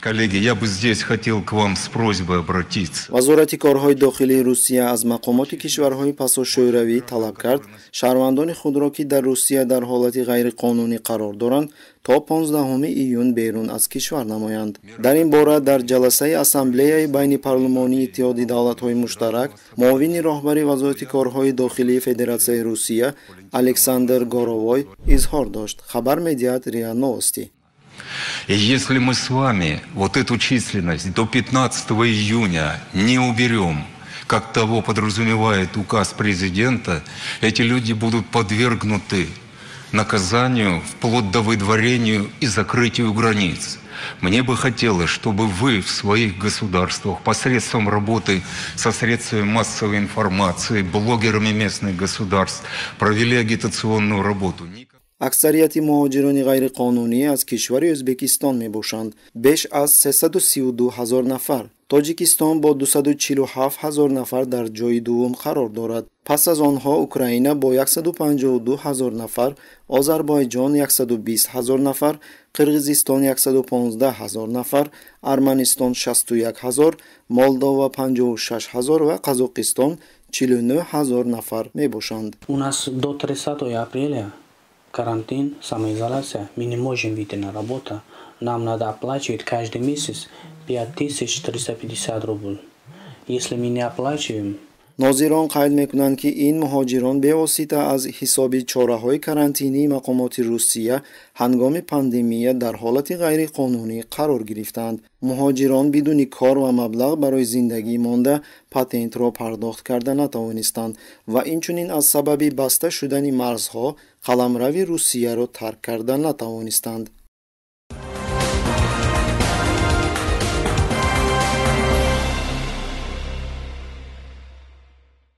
Коллеги, я бы здесь хотел к вам с просьбой обратиться. Вазорати корҳои дохилии Русия аз мақомоти кишварҳои пасошӯравӣ талаб кард, шаҳрвандони худро, ки дар Русия дар ҳолати ғайриқонунӣ қарор доранд, то 15 июн берун аз кишвар намоянд. Дар ин бора дар ҷаласаи Ассамблеяи байнипарлумонии Иттиҳоди давлатҳои муштарак муовини роҳбари Вазорати корҳои дохилии Федератсияи Русия Александр Горовой изҳор дошт. Хабар медиҳад РИА Новости. И если мы с вами вот эту численность до 15 июня не уберем, как того подразумевает указ президента, эти люди будут подвергнуты наказанию вплоть до выдворению и закрытию границ. Мне бы хотелось, чтобы вы в своих государствах посредством работы со средствами массовой информации, блогерами местных государств провели агитационную работу. Аксарияти муҳоҷирони ғайриқонунӣ аз кишвари Ӯзбекистон мебошанд, беш аз 332 ҳазор нафар. Тоҷикистон бо 247 ҳазор нафар дар ҷои дуввум қарор дорад. Пас аз онҳо Украина бо 152 ҳазор нафар, Озарбойҷон 120 ҳазор нафар, Қирғизистон 115 ҳазор нафар, Арманистон 61 ҳазор, Молдова 56 ҳазор ва Қазоқистон 49 ҳазор нафар мебошанд. У нас до 30 апреля карантин, самоизоляция, мы не можем выйти на работу. Нам надо оплачивать каждый месяц 5350 рублей. Если мы не оплачиваем. Нозирон қайд мекунанд, ки ин муҳоҷирон бевосита аз ҳисоби чораҳои карантинии мақомоти Русия ҳангоми пандемия дар ҳолати ғайриқонунӣ қарор гирифтаанд. Муҳоҷирон бидуни кор ва маблағ барои зиндагӣ монда, патентро пардохт карда натавонистанд ва инчунин аз сабаби баста шудани марзҳо қаламрави Русияро тарк карда натавонистанд.